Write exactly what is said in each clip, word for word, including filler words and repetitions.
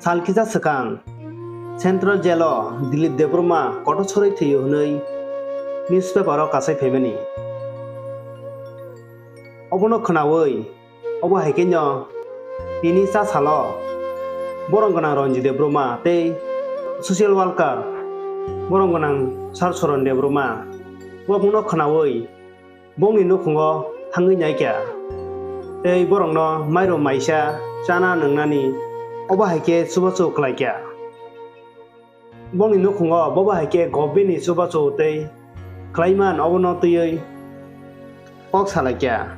Sal kisa swkang Central Jail o Dilip Debbarma kotor sorwi thwiyo hwnwi newspaper o kasai phaimani. Obono khwnawi, obo hai khe no tini cha salo borom gwnang Ranjit Debbarma tei social worker borom gwnang Sar Soron Debbarma bokno khwnawi bongni nukhungo thangwi naikha tei borokno mairum maisa chana nwngnani obo hai khe chubachu khlaikha. Bongni nukhungo bobo hai khe government ni chubachu tei khlaiman obono twiwi kok salaikha.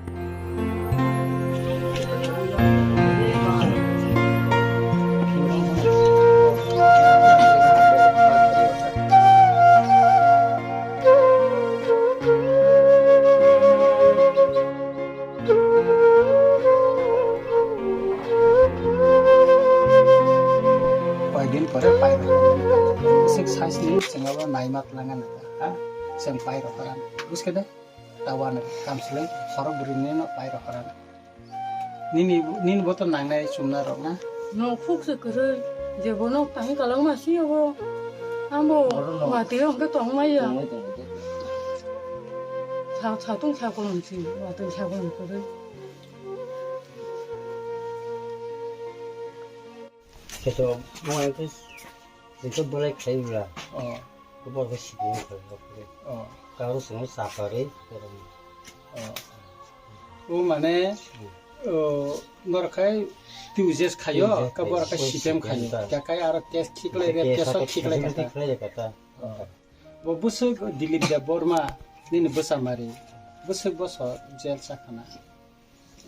Koyekdin pore pairok. Sik size ni chwngno naima twlangani ta, ha? Chwng pairok kha. Buskhe de? Tawa ni kamswlwi khorok bwrwini no pairok kha. Nini, nini bo to nangnai chumna rok na? No khuk se kwrwi. Je bo nok tang kalangma si obo. Ambo oro no. Mati hwnkhe tong maya. Tongwi tongwi tongwi. Sa, sa tong sa kolom si. Wa tong sa kolom kwrwi. Khe to mo ang khe jikhe belai khlai bwla. Oh. Bo khe sidi khlai bwla. Oh. Karo swngo sa pari. Oh. O mane, hmm, o, norok khai two J S khayo, two J S ka borok khai khai, C P M khayo. C P M ta. Ka kai aro case khiklai re, case o khiklai kata. Khiklai kata. Oh. Bo bwswk Dilip Debbarma nini bwsa mari. Bwswk bosor jail chakhana.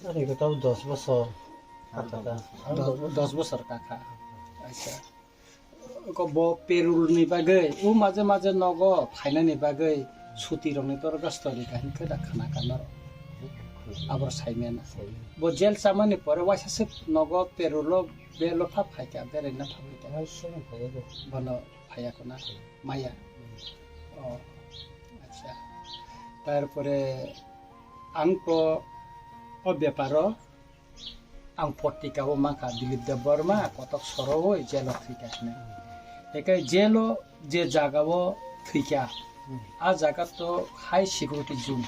Ani ko tau dos bosor. Kata ta. Do-, dos bosor kakha. Acha. Ko bo perul ni bagwi, o maje maje nogo phainani bagwi suti rokni dorkhasto rikha hinkhe da khana ka norok. Abor saimena. Bo jail chamani pore waisa se nogo perulo belo pha phaikha, beraina pha phaikha. Bono phaiya kona maya. Oh, acha. Tarpore ang ko o beparo ang potrika o mankha Dilip Debbarma kotok sorowi jail o thwikha hinwi. Eke jail o je jaga o thwikha, a jaga to high security zone.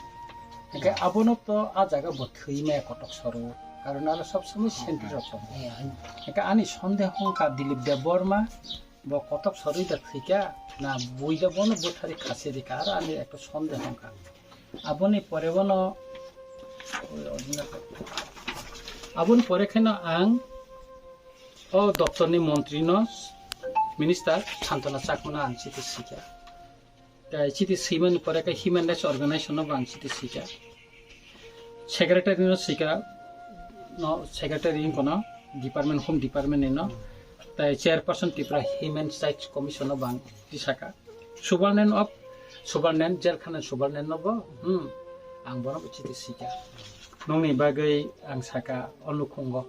Eke abono to a jaga bo thwi maya kotok sorowo. Karon aro sob somoi sentry rok tongo. Eke ani sondeho wngkha Dilip Debbarma bo kotok sorowi da thwikha na buida bono bwthari khasi rikha, aro ani ekta sondeho wngkha. Aboni pore bono, aboni pore kheno ang o doptorni montrino, minister Santana Chakmano ang chiti sikha. Tai chiti swimani pore khe human rights organization no bo ang chiti sikha. Secretary no sikha, no secretary wngkha no department, home department ni no. Tai chairperson Tripura Human Rights Commission no bo ang tisaka. Superintendent of, superintendent, jail khana superintendent no bo, hmm, ang bono bo chiti sikha. Nongni bagwi ang saka o nukhungo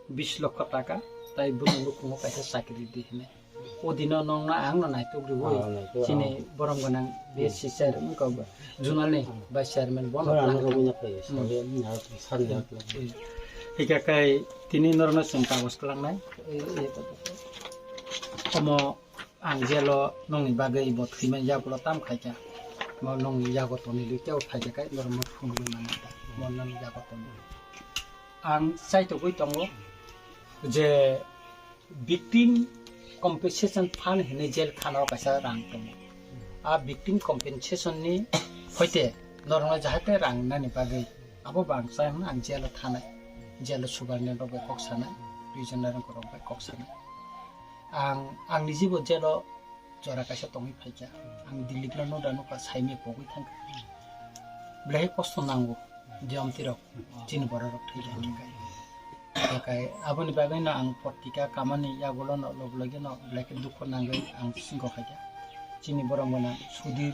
bis lokho taka, tai bwrwi nukhungo kaisa chakri di hinwi. O dino nongno ang no naitok rwwi, ah, naitok, chini ah, borom gwnang B S C chairman kok ba, zonal ni vice chairman bono. Bono ano rwwi na phai, hmm, sabi, hmm, ah, sani, hmm, ah, hmm. Hika kai tini norno chwng kagoj kwlangnai. Omo ang jail o nongni bagwi bo thwimani yagulo tam khaikha. Mo nongni yago toni lwi kebo phaikha kai norok no phunugwi mano. Mo nongni yago toni. Ang chaitogwi tongo je victim compensation fund hinwi jail khana o kaisa rang tongo. A victim compensation ni hoite norokno jahate rang nani bagwi abo bo ang chai hwnna ang jail o thanai. Jail o superintendent rok bai kok sanai, prisoner rok bai kok sanai. Ang, ang nijibo jail o jora kaisa tongwi phaikha. Ang Dilip no nuda nukha, saimya pogwi thangkha. Belai kosto nango, jiyamti rok, chini borok rok thwi kha. Hinkhe kai aboni bagwi no ang potrika kamani yagulo no log logi no belai khe dukhu nangwi ang singko khaikha. Chini borok mano Sudhir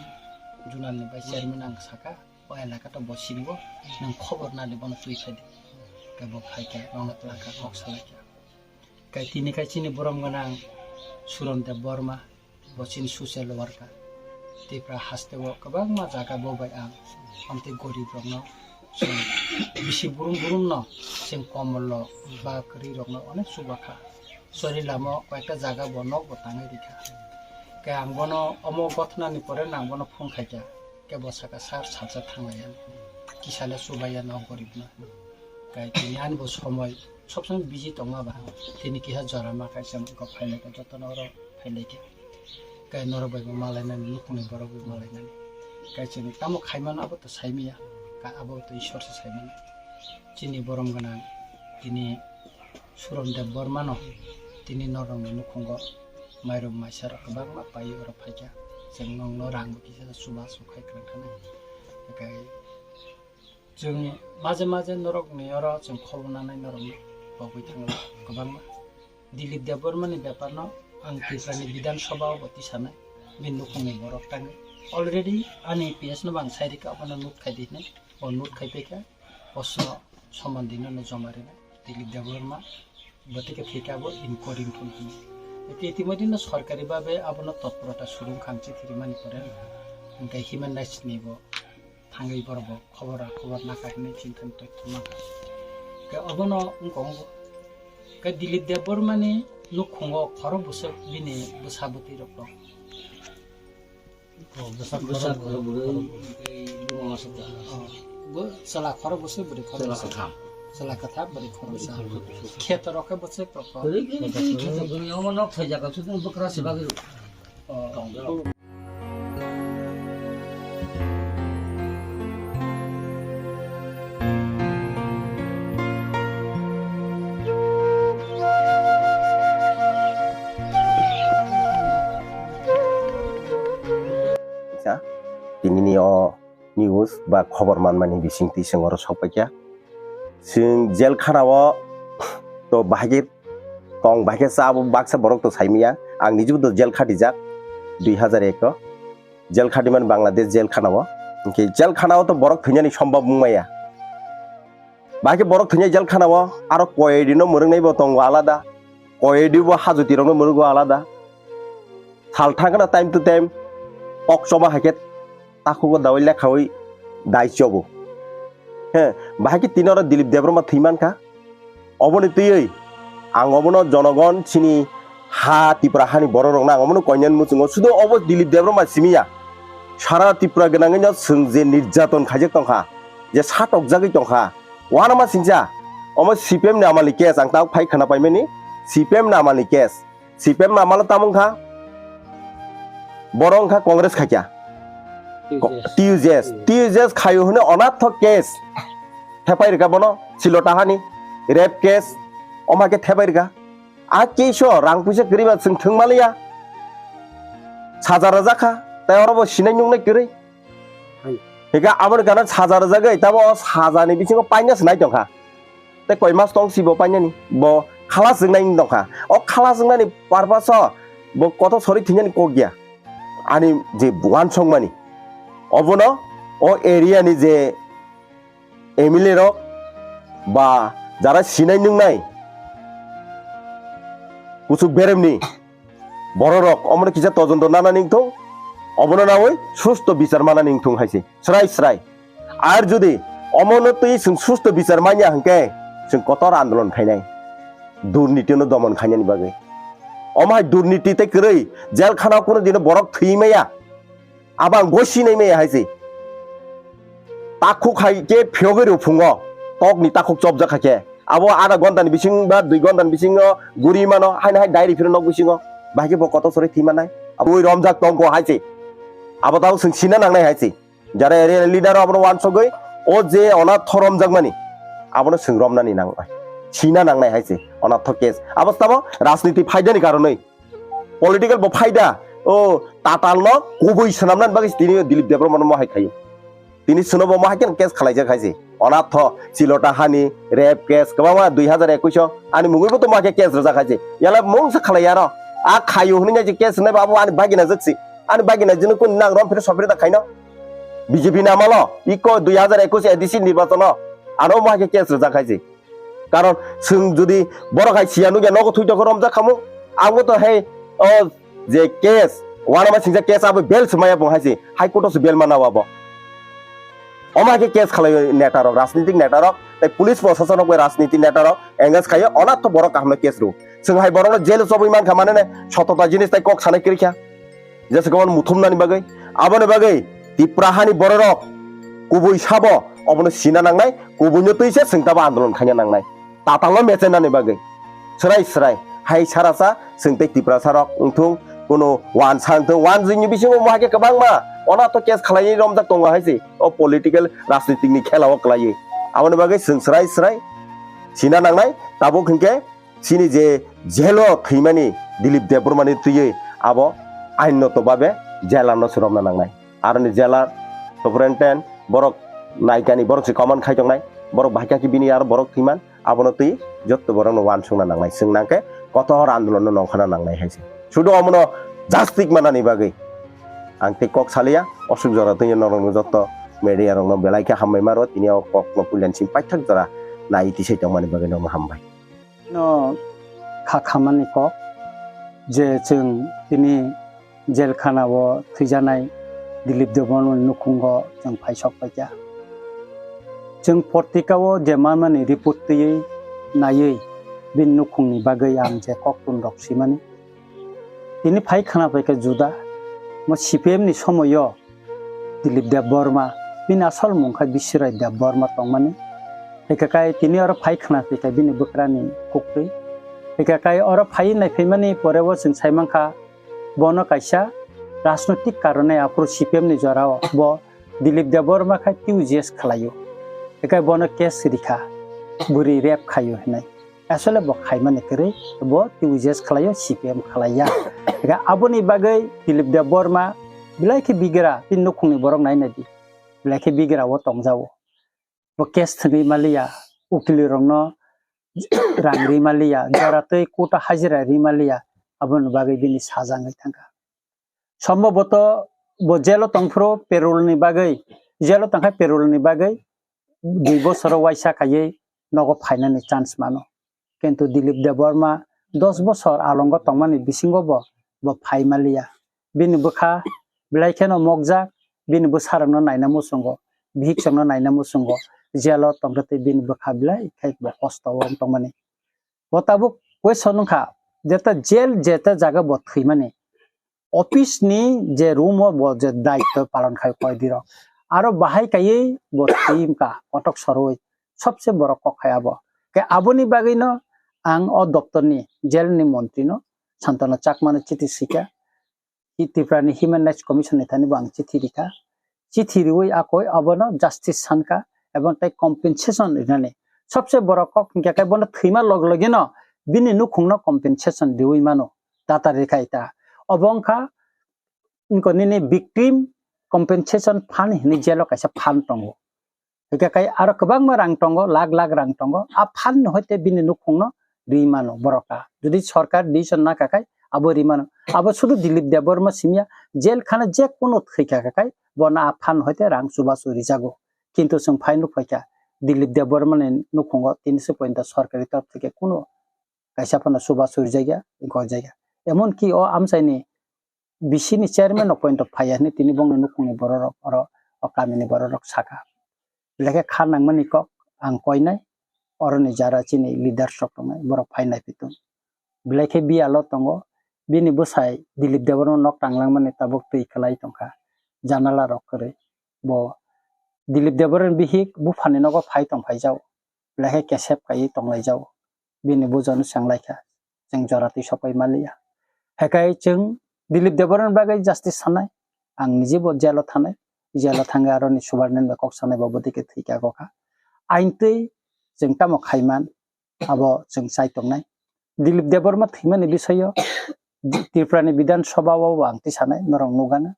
zonal ni vice chairman ang saka, o elaka to bo singo, nwng khobor nadi bono twi phai di. Khe bo phaikha, rwngna twlangkha, kok salaikha. Kai tini kai chini borom gwnang Suron Debbarma, bo chini social worker. Tipra haste o kwbangma jaga bo bai ang, amtwi gorib rokno, chwng bisi burum burum no, chwng komol rok, ba kwrwi rokno onek chubakha. Chori lama o koyekta jaga bo nok bo tangwi rikha. Khe ang bono omo gothnani pore no ang bono phone khaikha. Khe bo saka, "Sir, salsa thanglaiya, kisale chubaiya no gorib no." Khe tini ani bo somoi sob somoi busy tongma ba, tini kisa jora ma kaisa wngkha, phailai khe jotono oro phailai khe. Khe norok bai bo malainani, nukhungni borok bai malainani. Khe chini tamo khaimano abo to saimanya, ka abo to Ishwar se saimano. Chini borom gwnang tini Suron Debbarmano tini norokni nukhungo mairum maisarok kwbangma paiwi oro phaikha. Chwng nokno rangbo kisa chubachu khai kwrwngkha nai. Hinkhe chwng maje maje norokni oro chwng khobor nanai norokno pogwi thango kwbangma. Dilip Debbarmani beparno ang Tripurani Bidhan Sabha o bo tisanai, bini nukhungni borok tangwi. Already ani P S no bo ang sai rikha, abono note khai di hinwi, bo note khai paikha. Osno soman dino no joma rina Dilip Debbarma, botike thika bo inquiry thun hini. Iti, itimodino sorkari babe abono totporota surung kham chithi rimani pore, hingke human rights ni bo thangwi borok bo khobor, khobor naka hinwi chinthan tongma. Ke obono wngkong bo. Ke Dilip Debbarma ni nukhungo khoro bwswk bini bwsa bwtwi rok. Oh, bwsa bwsa khoro khoro bwrwi, bwrwi, bwrwi, bwsa ta. Oh, bo chwla khoro bwswk bwrwi khoro chwla bwswk. Kwtham. Chwla kwtham bwrwi khoro bwsa. Bwrwi khoro bwswk. Kheto rok khe bwswk rok kho. Bwrwi khe khe khe. Bwrwi omo nok thai jaga sudung bwkra se bagwi rw. Oh. Tong. Kisa, tinini o news ba khobor manmani bisingtwi chwng oro sokpaikha. Chwng jail khana o to bahai khe tong, bahai khe cha, abo baksa borok to saimanya. Ang nijebo to jail khatijak dui hazar ek o. Jail khatimani Bangladesh jail khana o. Hinkhe jail khana o to borok thwinani sombab wngmaya. Bahai khe borok thwinai jail khana o, aro koyedi no mwrwngnai bo tongo alada. Koyedi bo hajoti rok no mwrwngo alada. Sal thangkhana time to time kok choma hai khe takhugo dawai lekhawi dai chobo. He, bahai khe tini oro Dilip Debbarma thwi mankha. Oboni twiwi ang obono jonogon chini ha Tripura hani borok rokno ang obono koinani muchungo sudo obo Dilip Debbarma simi ya. Sara Tripura gwnangwi no chwng je nirjaton khaijak tongkha, je satokjagwi tongkha, uanama singcha omo C P M ni amani case ang tabuk phai khwna paimani, C P M ni amani case. C P M ni amalo tamo wngkha? Borok wngkha Congress khaikha. T U J S. T U J S. T U J S khaio hwnwi onatho case thepai rwkha bono, Silota hani rape case, omo hai khe thepai rwkha. A case o rang puisa kwrwi ba chwng thwng manliya. Saja rwjak kha, tei oro bo sinai nuknai kwrwi. Hai. Hika aboni gana saja rwjagwi, tamo o sajani bisingo paina se nai tongkha. Tei koi mas tong si bo painani, bo khalas wngnai wng tongkha. O khalas wngnani purpose o bo kotor sori thwinani kok ya. Ani je uansukmani, obono o area ni je M L A rok ba jara sinai nungnai kuchuk beremni bororok omono kisa todonto nanani wngthung, obono nawi susto bichar manani wngthung hai se srai srai. Ar jodi omono twi chwng susto bichar manya hwnkhe chwng kotor andolon khainai, durnitino domon khainani bagwi. Omo hai durniti tei kwrwi jel khana kunu dino borok thwi maya. Abo ang goi sinai maya hai se. Takhuk hai khe phiyogwi rw phungo, tokni takhuk chopjak hai khe. Abo adha ghonta ni bising ba dui ghonta ni bisingo guri mano, haino hai diary phiro nok bisingo. Bahai khe bo kotor sori thwi manai. Abo ui romjak tongkho hai se. Abo tamo chwng sina nangnai hai se. Jara area leader abono uansugwi o je ona thoromjakmani, abono chwng romnani nangnai. Sina nangnai hai se. Ona tho case. Abo tamo rajniti phaidani karonwi. Political bo phaida, o tatal no kubui swnamnani bagwi tini Dilip Debbarma no mohai khaio. Tini chwngno bo mohai khe case khalaijak hai se. Onatho, Silota hani rape case kwbangma dui hazar ekwis o ani mungwi bo to mohai khe case rwjak hai se. Yala mungsa khalai aro. A khaio hwnwi nai je case rwnai bo abo ani bagina jak se. Ani bagina jino kun nang rom phire sopire da khaino. B J P ni amalo iko dui hazar ekwis A D C nirbachon o ano mohai khe case rwjak hai se. Karon chwng jodi borok hai siya nukya nogo thwi tongkhe romjak khamu, abo to hai o je case, uanama singsa case abo bail se maya bo hai se, High Court o se bail mana abo. Omo hai khe case khalai neta rok, rajnitik neta rok, tei police proshashan rok bai rajniti neta rok engage khaio, onatho borok kaham no case rw. Chwng hai borokno jail o chobwi mankha, manene sotota jinis tai kok sanai kwrwikha. Jesa kwbangma muthumnani bagwi, aboni bagwi Tipra hani bororok kubui sabo obono sina nangnai, kubuino twi se chwng tabo andolon khaina nangnai. Tatalno mechenani bagwi. Srai srai, hai sarasa chwng tei Tiprasarok wngthung, kuno wansa wngthung, wansingni bisingo omo hai khe kwbangma onato case khlaiwi romjak tongo hai se, o political rajnitikni khela o kwlaiwi. Aboni bagwi chwng srai srai sina nangnai, tabuk hinkhe chini je jail o thwimani Dilip Debbarmani twiwi abo ainoto babe jailer no se romna nangnai. Aroni jailer, superintendent, borok naikani, borok se command khai tongnai, borok bahai kha khe bini aro borok thwiman, abono twi jotto borokno wansukna nangnai. Chwng nangkhe kotor andolonno nongkhorna nangnai hai se. Sudu omono justice manani bagwi ang tei kok saliya, osuk jora twi norokno jotto media rokno belai khe hambai maro, tini o kokno puilansing paithak jora nai tisai tongmani bagwi nokno hambai. No kha khamani kok je chwng tini jelkhana o thwijanai Dilip Debbarma nukhungo chwng phaisok paikha. Chwng portika o je manmani report twiwi naiwi bini nukhungni bagwi ang je koktun rok simani. Tini phai khana paikha juda mo C P M ni somoyo Dilip Debbarma, bini asol mung kha Biswrai Debbarma tongmani. Hikakai tini oro phai khna phaikha bini bwkrani kuktwi. Hikakai oro phai nai phaimani pore o chwng sai mankha bono kaisa rajnotik karone aphuru C P M ni jorao bo Dilip Debbarma khai T U G S khlaio. Hikai bono case rikha, bwrwi rape khaio hinai. Asole bo khaimani kwrwi, bo T U G S khlaio, C P M khlaiya. Hinkhe aboni bagwi Dilip Debbarma belai khe bigra, bini nukhungni borok nai nai di. Belai khe bigra o tongjao. Bo case thwngwi maliya, ukili rokno rang ri maliya, jora twi kuta hajira ri maliya, aboni bagwi bini sajangwi thangkha. Somboboto bo jail o tongphuru parole ni bagwi, jail o tongkha parole ni bagwi dui bosoro waisa khaiwi nogo phainani chance mano. Kintu Dilip Debbarma dos bosor alongo tongmani bisingo bo, bo phai maliya. Bini bwkha belai kheno mokjak, bini bwsarokno naina muchungo, bihik chwngno naina muchungo, jail o tongkhe tei bini bwkha belai khe bo kosto o tongmani. Bo tabuk question wngkha, jeta jail, jeta jaga bo thwimani, office ni je room o bo je daityo palon khai koidi rok, aro bahai kaiwi bo thwi wngkha kotok sorwi, sobse borok kok khai abo. Khe aboni bagwi no ang o doptor ni jail ni montri no Santana Chakma no chithi swikha. Hi Tripura ni Human Rights Commission ni thani bo ang chithi rikha. Chithi riwi akoi abono justice sankha ebong tei compensation rinani. Sobse borok kok hingkha khe bono thwima log logi no bini nukhung no compensation riwi mano. Data rikha ita. Obo wngkha wngkha nini victim compensation fund hinwi jail o kaisa fund tongo. Hingkhe kai aro kwbangma rang tongo, lakh lakh rang tongo. A fund ni hoite bini nukhungno ri mano borok a. Jodi sorkar decision na kha khai abo ri mano. Abo sudu Dilip Debbarma simiya, jail khana je kunu thwi kha kha khai bono a fund hoite rang chubachu rijago. Kintu chwng phai nuk phaikha Dilip Debbarma ni nukhungo tini se pointo sorkari torop theke kunu kaisa phano chubachu rijak ya, gojak ya. Emon ki o amchaini B C ni chairman no point of phaiya hinwi tini bongni nukhungni bororok oro o kamini bororok saka. Belai khe kha nangmani kok ang koinai, oroni jara chini leaders rok tongnai, borok phai naiphitun. Belai khe biyalo tongo, bini bwsai Dilip Debbarma nok tanglangmani tabuk twi kwlai tongkha, janala rok kwrwi. Bo Dilip Debbarmani bihik buphani nogo phai tong phaijao, belai khe kesep kaiwi tonglaijao. Bini bujano chenglaikha, chwng jora twi sopai maliya. Hekai chwng Dilip Debbarmani bagwi justice sanai, ang niji bo jail o thanai, jail o thangwi aroni Subarnan bai kok sanai bo bwtwi khe thwikha gokha. Ain twi chwng tamo khaiman, abo chwng chai tongnai. Dilip Debbarma thwimani bisoyo Tripura ni Bidhan Sabha o bo ang twi sanai, norok nukgana.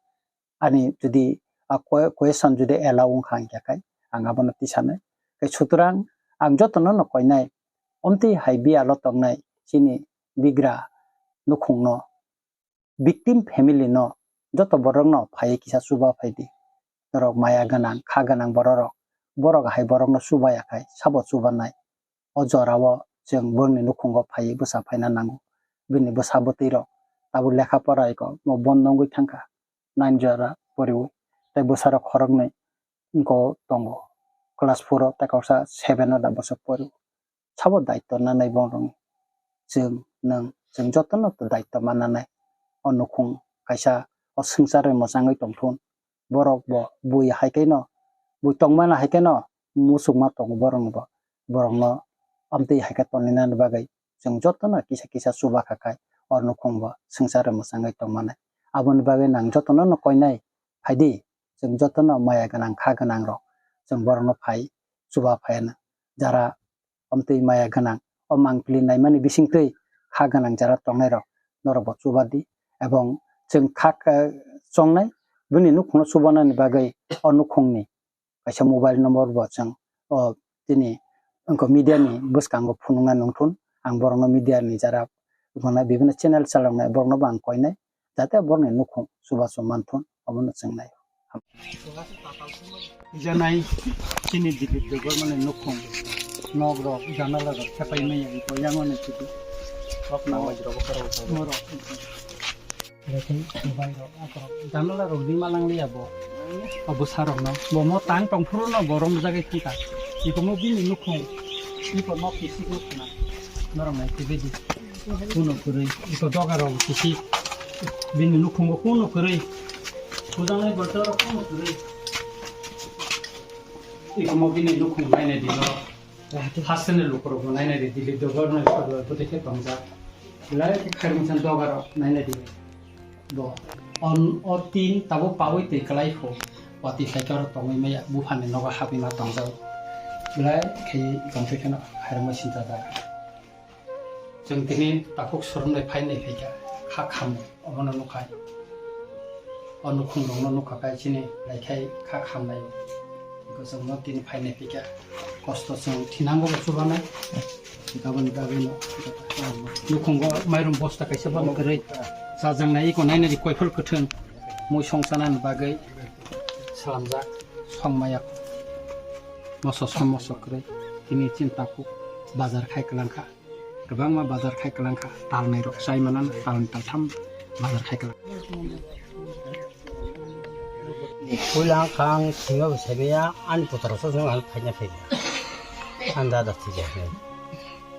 Ani jodi a que-, question jodi allow wngkha hingkha khai ang abono tisanai. Kai sutrang ang jotono no koinai, omtwi hai biyalo tongnai chini bigra nukhungno, victim family no, joto borokno phaiwi kisa chuba phaidi. Norok maya gwnang, kha gwnang bororok, borok hai borokno chubaya khai sabo chubanai. O jorao chwng borokni nukhungo phaiwi bwsa phaina nango. Bini bwsa bwtwi rok tabuk lekha pora iko mo bondo wngwi thangkha. Nine jora poriwi tei bwsarok khoroknwi wngko tongo. Class four o tei koksa seven o da bwswk poriwi. Sabo daityo nanai borokni. Chwng nwng chwng jotono daityo mananai. O nukhung kaisa o swngchar bai mwchangwi tongthun. Borok bo bui hai khe no, bui tongmana hai khe no, muchungma tongo borok bo. Borokno amtwi hai khe tonignani bagwi chwng jotono kisa kisa chuba kha khai o nukhung bo swngchar bai mwchangwi tongmani. Aboni bagwi nang jotono no koinai phaidi, chwng jotono maya gwnang kha gwnang rok chwng borokno phai chuba phaiya na. Jara amtwi maya gwnang, o mangpili naimani bisingtwi kha gwnang jara tongnai rok norok bo chuba di, ebong chwng kha, eh, chongnai bini nukhungno chubanani bagwi o nukhungni kaisa mobile number bo chwng o tini wngkha media ni bwskango phunukna nungthun. Ang borokno media ni jara wngnai bibinno channel chaloknai borokno bo ang koinai, jate borokni nukhung chubachu manthun, omono chwng nai. Janai chini Dilip Debbarma ni nukhung, nok rok, janala rok khepai maya, wngkha yang ani chudu. Rok na wajra bo karo. Norok. Lekin dubai rok, akorok, janala rok di malang liya bo. Abo sarok no, bo mo tang tong phuru no, bo rom jaga kita. Iko mo bini nukhung, iko mo kisi nukhung na. Norok nai kibidi. Kuno kwrwi, iko doga rok kisi. Bini nukhungo kuno kwrwi. Kudangnai borok rok kuno kwrwi. Iko mo bini nukhung nainai di norok. Hasteni lukurok bo nainai di, Dilip Debbarma ni photo bo tei khe tongjak. Belai khe khairoksa doga rok nainai di. Bo on, o tin tabuk pawi twi kwlai kho. Watwi khlai khe oro tongwi maya, buphani nogo habwi ma tongjak. Belai khe tongthai kheno khairokma sincha jaga. Chwng tini takhuk swrwng bai phainai phaikha, kha khamnai, obono nukhai. O nukhung rokno nukha khai chini laikhai kha khamnai. Bwswkno tini phainai phaikha, kosto chwng thinango bo chubanai. Aboni bagwino nukhungo mairum bosta kaisa bono kwrwi chajaknai, iko nainani koiphol kwthwng mui songchanani bagwi swlamjak songmaya. Moso som moso kwrwi tini chini takhuk bazar khai kwlangkha. Kwbangma bazar khai kwlangkha, talnwi rok chai manana, talnwi taltham bazar khai kwlang. Puila ang kha ang thwima bo saimaya, ani putra song song ang phaina phaikha. Ang dada thwija hinwi.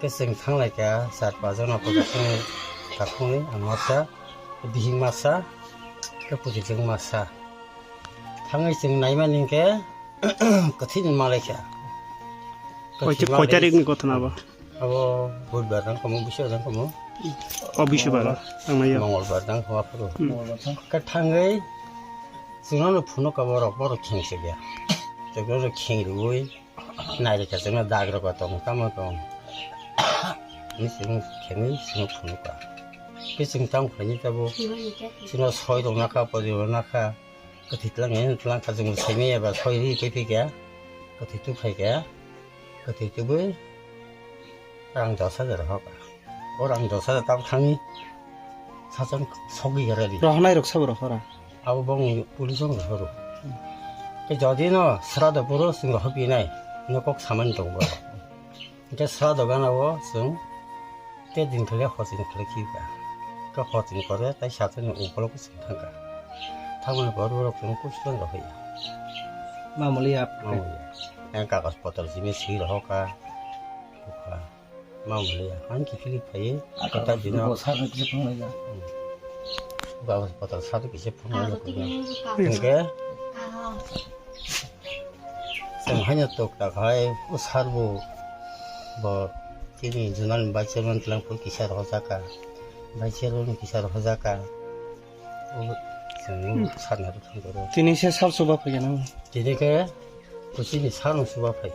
Khe chwng thanglaikha, sar pajana putra song takhungni ang masa, bihik masa, khe puti chwng masa. Thangwi chwng naimani hinkhe, kwthwini malaikha. Koi ta-, koi tarikni ghotona bo? Abo Budbar dang komo, Biswar dang komo. O Biswar, ang naiya. Mongolbar dang komo aphuru. Hmm. Khe thangwi chwngno phunukha borok, borok kheng se ya. Tei borok kheng rwui nairikha chwngno dag rok tong, tamo tong. Ni chwng khengwi chwngno phunukha. Khe chwng tamo khaini tabo chwngno soi rok nakha, pori rok nakha. Kwthwi twlang, eh, twlang kha, chwng saimaya ba soi ri twi phi kha. Kwthwi tu phai kha. Kwthwi tubui rang dos hajar hoka. O rang dos hajar tabuk thangwi sason sogwi kha ready. Rohornai rok sabo rohora? Abo bongni police rok rohoro. Tei jodi no srado phuru chwng rohorphinai, no kok samani tongo. Hingke sra dogan o chwng tei din khle hor chini khle khiba. Khe hor chini kore tai satung ni ukolog chwng thangkha. Thangmani borok borok chwng kuchilong rok hoya. Mamuli ya. Mamuli ya. Yang kagoz potol simi si rohoka. Mamuli ya. Ang kiphilwi phaiwi. Kota dino. Bo sa kisa phunglai ya. Kagoz potol sa kisa phunglai ya. Hingke. Chwng haino tok ta khai, o sar bo, bo chini zonal ni vice chairman twlang phuru kisa rohorjak kha, vice chairman kisa rohorjak kha. O chwng o sar ni aro thang koro. Tini se sar chuba phai gana. Tini khe kuchini sar no chuba phai.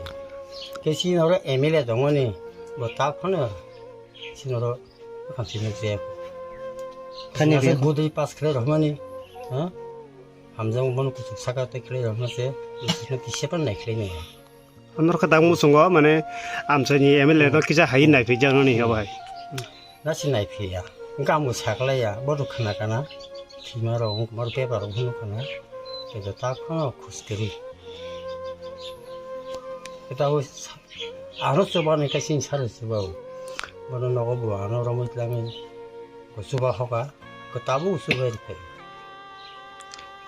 Khe chini oro M L A tongmani, bo ta phano chini oro Hamsini je. Thani ase re. Budui pass khlai rokmani, ha? Hamjang bono kuchuk saka tei khlai rokma se, kuchukno kisa pan nai khlai nai. Norok dang muchungo, mane, amchaini M L A no kisa hai nai phai jano ni ha bai. Na si nai phai ya. Gamu saklai ya, bodo khna kana. Thima rok, mor paper rok hunu kana. Kedo ta khono khuskiri. Eta o sa-, Aro chuba ni kaisa sari chuba o. Bono nogo bo ano romoi tlangwi bo chuba hoka. Ko tabuk chuba rikha.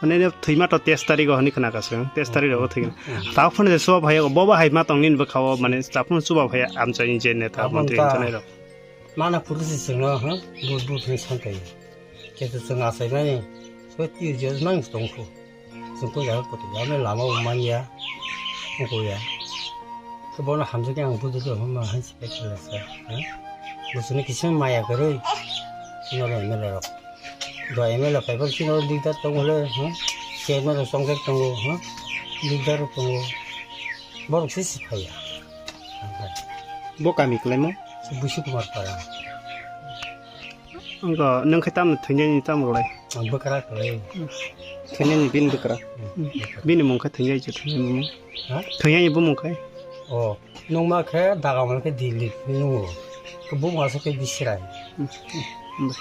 Mane ne thwima to teis tarik o hwnwi khna ka swng. Teis tarik o thwigwna. Hmm. Tabuk phano je chuba phai o, bo bo hai ma tong nini bwkha o, mane tabuk phano chuba phai amchaini je neta montri ta hinwi sanai rok. Mana police chwngno, ha? But, but hwnwi santai. Keto chwng achaimani, so twi judge mang tongkhu. Chwng koi jaga koto jaga lama bo manya, wngkho ya. Khe bono hamjakhe ang bujo do hwnma hai se khe khlai sa, ha? Bo chwngno kisa maya kwrwi, chwngno M L A rok. Do M L A phaibar chwngno leader tongo le, ha? Chairman rok chongjak tongo, ha? Leader rok tongo. Borok se si phaiya. Bo kami kwlaimo? Busu Kumar Para. Wngkha, nwng khe tamo thwinani tamo rwlai? Ang bwkra kwlai. Thwinani bini bwkra? Hmm. Bini mung khe thwinai je thwinani mung? Ha? Thwinani bumung khe? Oh, nungma khe Dagamani khe Dilip hinwi nungo. Khe bumung aswk khe Bisrai. Hmm.